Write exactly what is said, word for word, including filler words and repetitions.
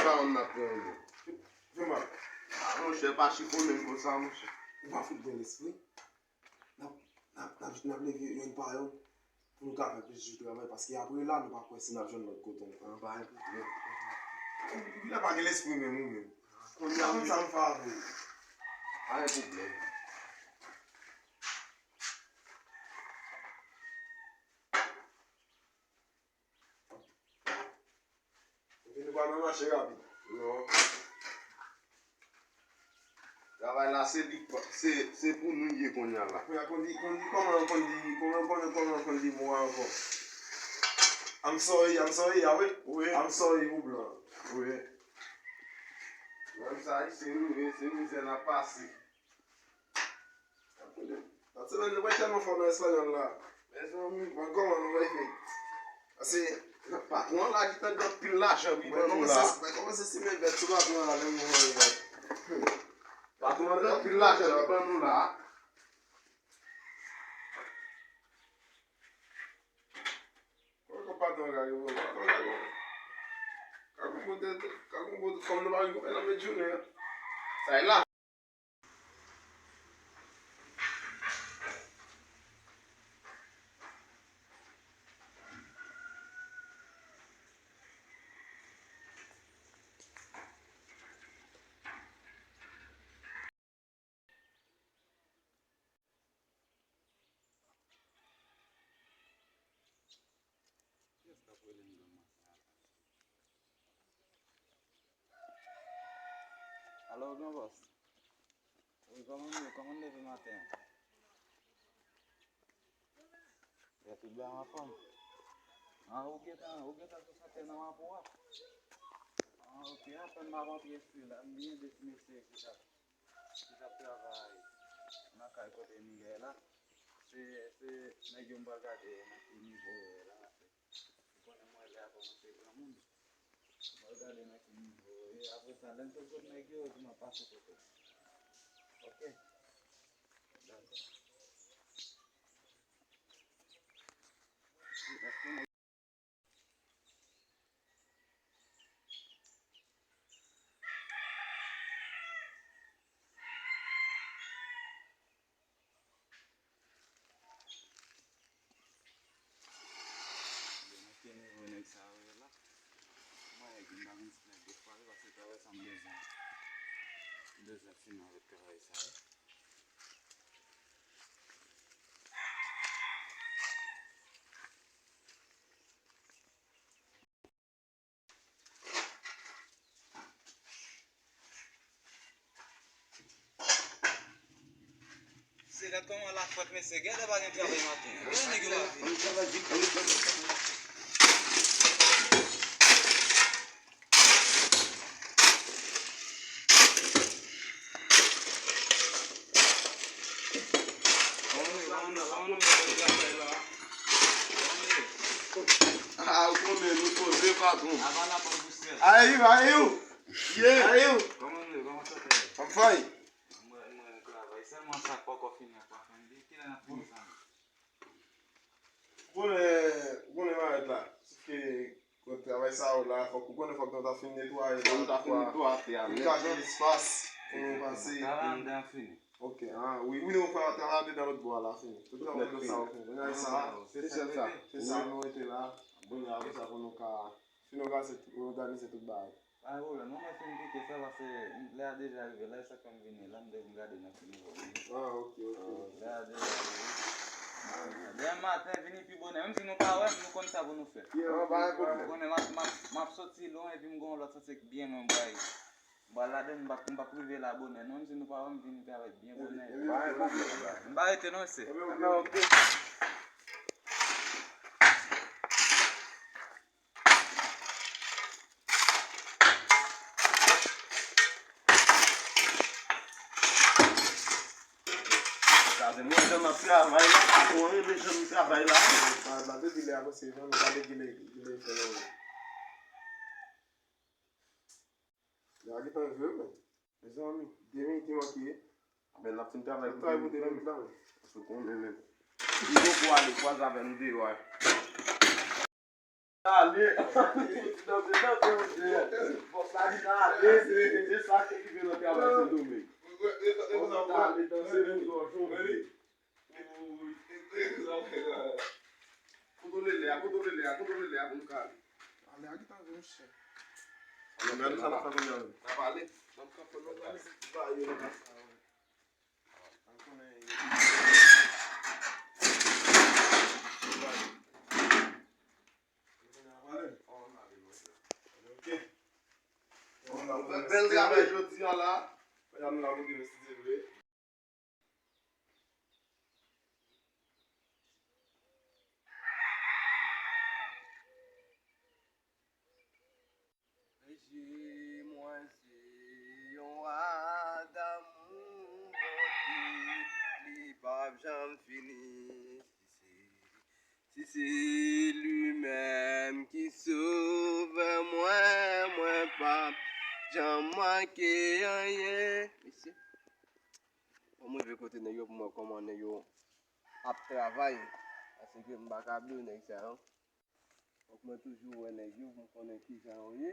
Sa yon n ap pran nou. Vin ba. Ah, monchè, pa chifonnen m konsa, monchè. Ou pa fout gen lespri. N ap, n ap, n ap, n ap leve youn pa youn pou nou ka fè plis jou travay, paske apre la, nou pa kwè si n ap jwenn lòt kote ankò. An, pa gen pwoblèm. Ou la pa gen lespri menm, ou menm. Kounye a, konn sa m fè avè w. Pa gen pwoblèm. Epi nou pa nan mache rapid. Non. Travay la se li, se, se pou nou ye kounye a la. Kounye a, konn di, konn di, kòman, konn di, kòman, kòman, kòman, konn di mo a ankò. I'm sorry, I'm sorry, a wi. Wi. I'm sorry, ou blan. Wi. Menm sa, se nou, se mizè n ap pase. Lòt semèn, nou pral tèlman fò nan espanyòl la. Mezanmi, bon, kòman nou pral fè? Paske patwon an la gentan gen anpil lajan pou ban nou la. Mwen kòmanse simen vèt sou patwon an la, lè m wè vèt. Patwon an gen anpil lajan pou ban nou la. Kòman patwon an ka gen pwoblèm? Patwon an ka gen pwoblèm. Ka gen pwoblèm, ka gen pwoblèm, kòm nou pa gen pwoblèm nan met jounen an. Sa e la. Kiyès k ap rele m nan maten an? Alo, gran bòs. Wi, kòman nou ye? Kòman n leve maten an? Yè tout bagay anfòm. Ah, ou gentan, ou gentan sou sante nan Mapo a? Ah, ok, apèn m ap antre sou la, m byen de ti mesye ki t ap, ki t ap travay nan kay kote m ye la. Se, se nèg yo m pral gade nan ki nivo yo ye la. Ou konnen mwen lè a kòmanse granmoun. Mwen gade nan ki nivo yo ye. Apre sa, lè m fin kot nèg yo, epi m ap pase kote w. Ok? Dakò. Bon, mwen te nivo nèg sa yo ye la. Mwen nèg m pa konn si nèg yo frape paske travay sa m bezwen. M bezwen fini avèk travay sa yo. Se gad kòman la frèt, mesye. Gade pa gen travay maten. Gade nèg yo pa vini. Ah, ou konnen nou poze, patwon. Ayi, ayi, ou. Ye. Ayi, ou. Kòman nou ye? Kòman sa fè? Anfòm. Mwen, mwen travay. Sèlman sa k poko fini a pa fini. Kilè n ap fini sa? Ou konnen, ou konnen barèt la. Sèke kote travay sa yo la, fòk ou konnen fòk nou ta fin netwaye la. Fòk nou ta fin netwaye atè a nèt. Pou nou ka gen espas pou nou pase. Travay anndan an fini. Ok, ah, wi, wi, nou fè travay anndan lòt bò a la fini. Tout travay sa yo fini. Kounye a sa, se sèl sa. Se sa nou rete la. Kounye a, apre sa pou nou ka fin òganize tout, òganize tout bagay. Pa gen pwoblèm, non, mwen fin kite sa, paske lè a deja rive, la, e sa k fè m vini la, m te vin gade nan ki nivo m ye. Ah, ok, ok, ok. Lè a deja rive. Demen maten, vini pi bonè, menm si nou pa wè m, nou konn sa pou nou fè. Yeah, ok, pa gen pwoblèm. Ou konnen, m ap, m ap, m ap soti lwen, epi m gen yon lòt sante k byen lwen, m pral, m pral ladann, m p ap, m p ap rive la bonè, non, menm si nou pa wè m, vini travay byen bonè. Pa gen pwoblèm. M pa rete non, mesye. Ebyen, ok. Gade mwen jan m ap travay la, patwon renmen jan m travay la. Pa, pa depi lè a, mesye, jan m gade ki lè, ki lè fè la. Lè a gentan rive wi, men. Mezanmi, de minit li manke. Men n ap fin travay pou de minit la, men. Paske w konnen, men. Li poko ale, kwaze avè m deyò a. Ale, danse, danse, mesye. Bòs la di n ale, se sa ki rive nan travay Sendomeng. Bòs la ale, danse, nou jwe. Kontwole lè a, kontwole lè a, kontwole lè a pou nou ka ale. Ale a gentan vin, mesye. N ap ale, n ap kanpe, n ap ale. Ba yo nan kasa, wi. Bèl travay jodi a la. Jimwazè yon wa damou Bondye, li p ap janm fini. Si se, si se li menm ki sovè mwen, mwen p ap janm manke anyen. Mesye, fò m rive kote nèg yo pou m wè kòman nèg yo ap travay. Paske m pa ka bliye nèg sa yo. Fòk mwen toujou wè nèg yo pou m konnen kijan yo ye.